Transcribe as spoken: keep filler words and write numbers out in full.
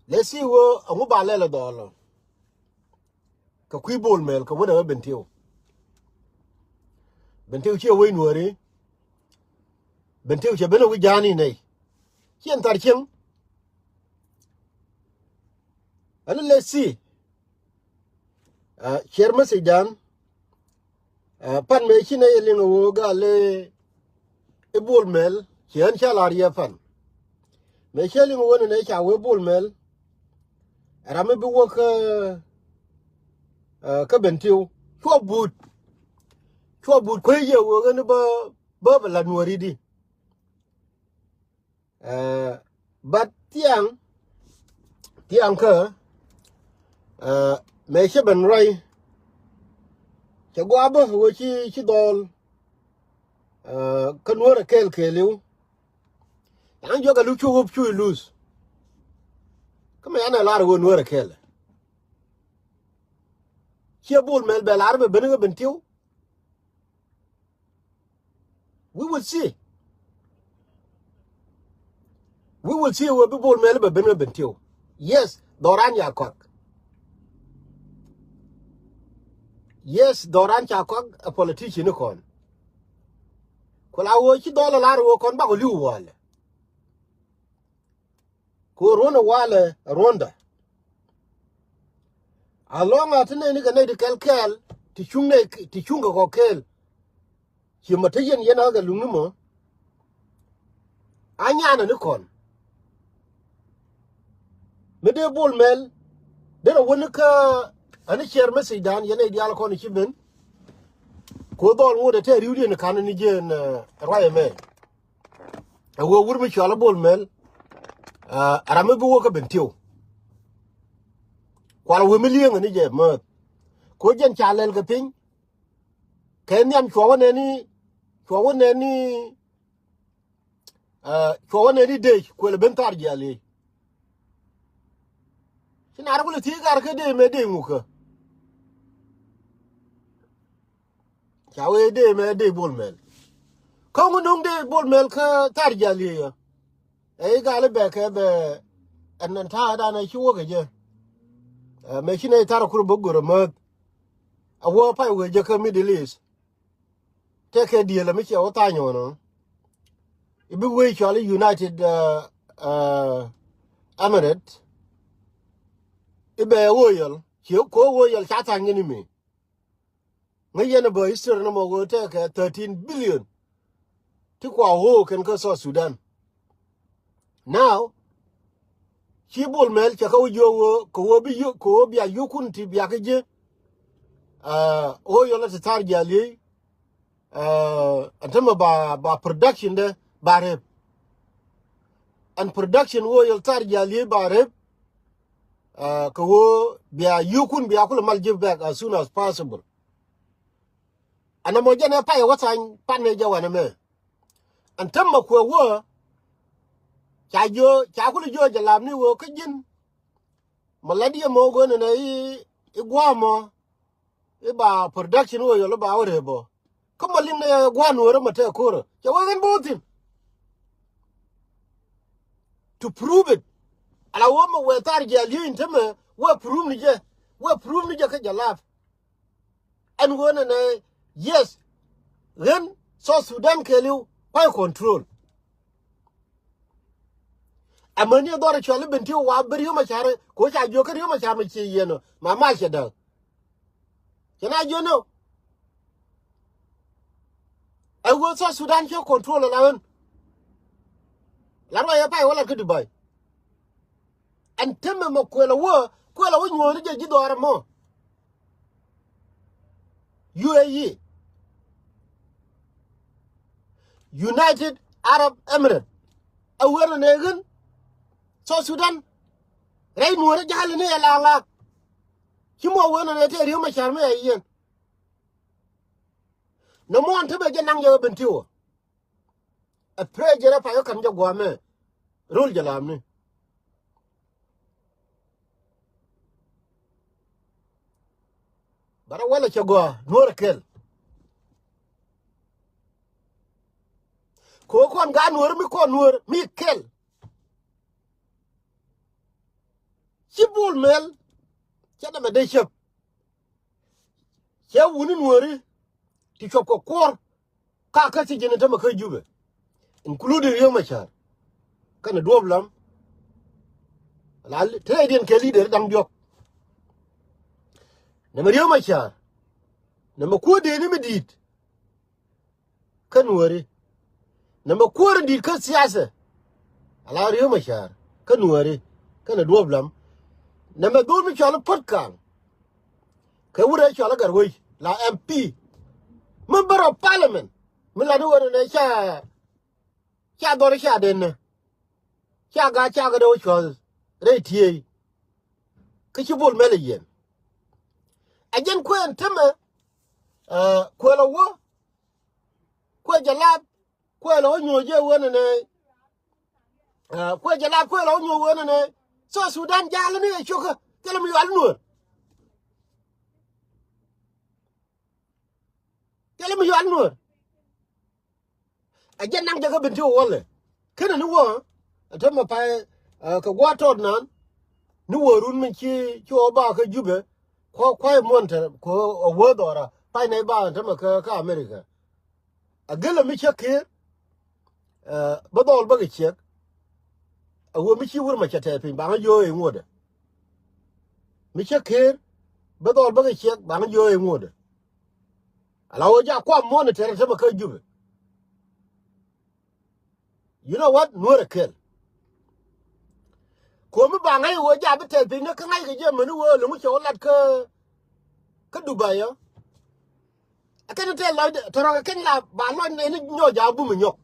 Let's see wä ɛŋu ba lɛl ɛ dhɔɔl ɔ. Kɛ kui̱ Bol Mel kɛ wä dɛ wä Bentiu. Bentiu ciɛ wec Nuɔri. Bentiu cɛ ben ɛ wi̱c ja̱a̱ni nɛy. Ciɛn thar cieŋ. Ɛn let's see. Share message dan. Pan mëë ci nɛ yɛ liŋ ɛ wee gal i̱ Bol Mel ci ɣän ca lar yɛ pan. Mëë cä liŋ ɛ wee ni nɛ ca wee Bol Mel. Ram mi bi wä kä kä Bentiu cua but. Cua but kuec yɛ wee ɣän bä bä bɛ la Nuɔri di. But thiaŋ thiaŋ kä mëë cä ben ruac. Cɛ gua̱a̱ bä wee ci ci dhɔɔl. Kä Nuɔr ɛ kɛɛl kɛɛliw. Yaŋ juɔk ɛ luk cu wup cu iluth. Kä mɛ yan ɛ lar wee Nuɔr ɛ kɛɛl. Ciɛ Bol Mel bɛ lar bɛ ben kä Bentiu. We will see. We will see wee bi Bol Mel bɛ ben kä Bentiu. Yes, dhɔran ca kɔak. Yes, dhɔran ca kɔak ɛ politician ni kɔn. Ku la wee ci dhɔl ɛ lar wee kɔn bakɔ li̱w walɛ. Ku ruɔ̱n ɛ walɛ ruɔ̱ndä. Alɔŋ a ti nɛy ni kɛ nɛy ti kɛl kɛɛl ti cuŋ nɛy ti cuŋ kɛ kɔ kɛɛl. Ci mɛ te yɛn yɛn a kɛ luŋni mɔ. A nyanɛ ni kɔn. Mi dee Bol Mel derɛ wäni kä ani share message dan yɛn nɛy diaal kɔn ci ben. Ku dhɔl ŋot ɛ tɛ ri̱wdiɛn ka̱n ni jiɛn ruac ɛmɛ. Ɛ wee wur mi cual ɛ Bol Mel. Ɛ ram mi bi wä kä Bentiu. Kual wee mi li̱eŋ ni jɛ määth. Ko jɛn ca lɛl kɛ piny. Kɛ nhiam cua wä nɛni cua wä nɛni cua wä nɛni dec kuël ben thar jial i̱. Ci nar kulɛ thiec gar kä dec mɛ dec ŋukä. Ca wee dee mɛ dee Bol Mel. Kä ŋu nuŋ dee Bol Mel kä thar jial yee yɛ. Ɛ i̱ gal i̱ bɛ kɛ bɛ ɛn ɛn ta̱a̱ dan ɛ ci wä kɛ jɛ. Ɛ mɛ ci nɛ thar kur bä gör ɛ mäth. Ɛ wä pay wee jɛ kä Middle East. Tëëkɛ diëël ɛ mi ciɛ wä tha̱a̱ny ɣɔn ɔ. I̱ bi wee cɔal i̱ United Emirates. I̱ bɛ ɣöö yɛl ci ko̱ ɣöö yɛl ca tha̱a̱ny ni mi. Ŋäc yɛn ɛ bä history ni mɔ ɣöö tëëkɛ thirteen billion. Ti kua ɣöö kɛn kä South Sudan. Now ci Bol Mel cɛ kä wä jiök ɣöö kɛ ɣöö bi yök kɛ ɣöö bia yökun ti bia kä ji̱. Ɣöö yɔl ɛ ti thar jial yey. Ɛn tämɛ ba ba production dɛ ba rep. Ɛn production ɣöö yɔl thar jial yey ba rep. Kɛ ɣöö bia yökun bia kulɛ mal ji̱ back as soon as possible. Ɛn ɛmɔ jɛn ɛ pay ɛ wä thany pan ɛ jɛ wanɛ mɛ. Ɛn tämɛ kuɛ wä ca jiö ca kulɛ jiö jɛ lam ni wä kä ji̱n. Mɛ lat yɛ mɔ gönɛ nɛ i̱ i̱ gua̱a̱ mɔ i̱ ba production wä yɔl i̱ ba wä rep bɔ. Kä mɔ liŋ nɛ gua̱a̱ nuɔ̱ɔ̱rä mɛ tɛk ko̱rä cɛ wä ɣän bä wä thi̱n. To prove it. Ala wä mɛ wee thar jial yee in tämɛ wee prove ni jɛ wee prove ni jɛ kä jɛ lap. Ɛn ɣöö nɛnɛ yes ɣän South Sudan kɛɛliw kuay control. Amäni dhɔr cuali Bentiu wa bi Riek Machar ko ca jiök kä Riek Machar mi ci yiɛn ɔ ma mal cɛ däk. Cɛ na jiök ni ɔ. Ɛ ɣöö South Sudan cɛ control ala ɣän. La ruac ɛ pay wä la kä Dubai. Ɛn temɛ mɛ kuël a wä kuël a wä nyuɔ̱ɔ̱ni jɛ ji̱ dhɔaar ɛmɔ. U A E, United Arab Emirates, a wen a nɛ ɣän South Sudan. Rɛy nuɔ̱ɔ̱rä ja̱l ni ɛ laak laak. Ci mɔ wen a nɛ tëë Riek Machar mi ɛ yiɛn. Nɛ muɔ̱ɔ̱n temɛ jɛ naŋ jɛ ɣä Bentiu. Ɛ pressure ɛ pay kä ka̱n jɛ gua̱a̱mɛ. Rol jɛ laamni. Bara walɛ cɛ gɔaa nuɔ̱ɔ̱r kɛl. Kɛ ɣöö kɔn gaat nuɔ̱ɔ̱r mi kɔn nuɔ̱ɔ̱r mi kɛl. Ci Bol Mel cɛ nɛmɛ dee cäp. Cɛ wuni Nuääri ti cuɔp kɛ kuɔr ka kä thiec jɛn tämɛ kä Jubɛ, including Riek Machar kɛnɛ Duɔp Lam. La te diɛn kɛ leader da̱ŋ diɔ̱k. Nɛmɛ Riek Machar, nɛmɛ kuäär dee ni mi di̱i̱t kä Nuääri. Nɛmɛ kuäär in di̱i̱t kä siasa, ala Riek Machar kä Nuääri kɛnɛ Duɔp Lam. Nɛmɛ dhol mi cɔal i̱ Puɔt Kaŋ kɛ wut rɛy cɔal i̱ Gatwec, la M P, member of parliament, mi lat i̱ ɣöö nɛ ca, ca dhɔr ca den nɛ, ca gaat ca kɛ dee wä cuɔth rɛy tiee. Kä ci Bol Mel ɛ yiɛn. Ɛ jɛn kuɛn tämɛ, ɛ, kuɛl ɛ wä, kuɛ jɛ lap, kuɛ lɛ wä nyuɔ̱c jɛ wen ɛnɛ. Ɛ, kuɛ jɛ lap, kuɛ lɛ wä nyuɔ̱c wen ɛnɛ. South Sudan jalä ni ɛ cio̱kä. Thilɛ mi yual Nuäär. Thilɛ mi yual Nuäär. Ɛ jɛn naŋ jɛ kä Bentiu Walɛ. Kenɛ ni wä, ɛ tämɛ pay, ɛ, kɛ gua̱a̱th tɔt nan, ni wä run mi ci, ci wä ba kä Jubɛ, kuɔ kuay muɔ̱n te, kuɔ ɛ wä dhɔra, pay nɛy ba tämɛ kä, kä America. A gel a mi cä Kiir, ɛ, bä dhɔl bä kɛ ciɛk. A wä mi ci wur ma cɛ tɛɛ piny, baŋä jiö i̱ ŋuɔ̱tdɛ. Mi cä Kiir, bä dhɔl bä kɛ ciɛk, baŋä jiö i̱ ŋuɔ̱tdɛ. Ala wä ja kuam muɔ̱n tɛrɛ tämɛ kä Jubɛ. You know what? Nuäär ɛ kɛl. Komi ba ŋäc wä ja bi tɛth piny ni kä ŋa̱c kɛ jɛ mäni wä lo̱ŋ cɛ wä lat kä, kä Dubai ɔ. Ɛ kɛn tɛth lɔcdɛ tɔrɔ kɛ kɛn la ba lɔc nɛ ni nyɔk ja bum inyɔk.